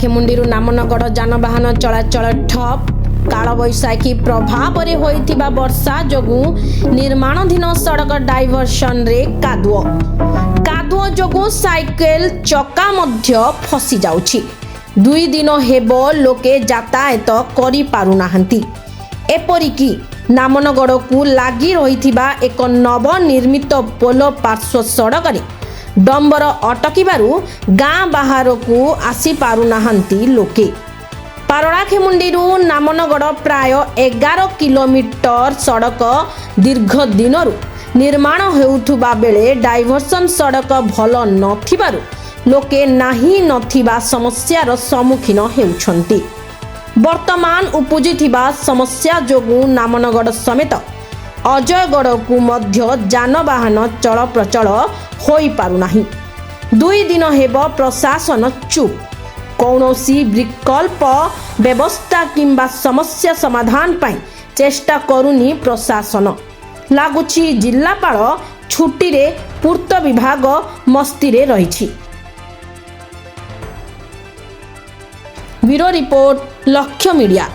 ପାରଳାଖେମୁଣ୍ଡିରୁ ନାମନଗଡ଼ ଯାନବାହନ ଚଳାଚଳ ଠପ୍। କାଳବୈଶାଖୀ ପ୍ରଭାବରେ ହୋଇଥିବା ବର୍ଷା ଯୋଗୁଁ ନିର୍ମାଣାଧୀନ ସଡ଼କ ଡାଇଭରସନରେ କାଦୁଅ। କାଦୁଅ ଯୋଗୁଁ ସାଇକେଲ ଚକା ମଧ୍ୟ ଫସି ଯାଉଛି। 2 ଦିନ ହେବ ଲୋକେ ଯାତାୟାତ କରିପାରୁନାହାନ୍ତି। ଏପରିକି ନାମନଗଡ଼କୁ ଲାଗି ରହିଥିବା ଏକ ନବନିର୍ମିତ ପୋଲ ପାର୍ଶ୍ୱ ସଡ଼କରେ ଡମ୍ବର ଅଟକିବାରୁ ଗାଁ ବାହାରକୁ ଆସିପାରୁନାହାନ୍ତି ଲୋକେ। ପାରଳାଖେମୁଣ୍ଡିରୁ ନାମନଗଡ଼ ପ୍ରାୟ 11 କିଲୋମିଟର ସଡ଼କ ଦୀର୍ଘ ଦିନରୁ ନିର୍ମାଣ ହେଉଥିବା ବେଳେ ଡାଇଭରସନ୍ ସଡ଼କ ଭଲ ନଥିବାରୁ ଲୋକେ ନାହିଁ ନଥିବା ସମସ୍ୟାର ସମ୍ମୁଖୀନ ହେଉଛନ୍ତି। ବର୍ତ୍ତମାନ ଉପୁଜିଥିବା ସମସ୍ୟା ଯୋଗୁଁ ନାମନଗଡ଼ ସମେତ ଅଜୟଗଡ଼କୁ ମଧ୍ୟ ଯାନବାହନ ଚଳପ୍ରଚଳ ହୋଇପାରୁନାହିଁ। 2 ଦିନ ହେବ ପ୍ରଶାସନ ଚୁପ୍। କୌଣସି ବିକଳ୍ପ ବ୍ୟବସ୍ଥା କିମ୍ବା ସମସ୍ୟା ସମାଧାନ ପାଇଁ ଚେଷ୍ଟା କରୁନି ପ୍ରଶାସନ। ଲାଗୁଛି ଜିଲ୍ଲାପାଳ ଛୁଟିରେ ପୂର୍ତ୍ତ ବିଭାଗ ମସ୍ତିରେ ରହିଛି। ବ୍ୟୁରୋ ରିପୋର୍ଟ, ଲକ୍ଷ୍ୟ ମିଡ଼ିଆ।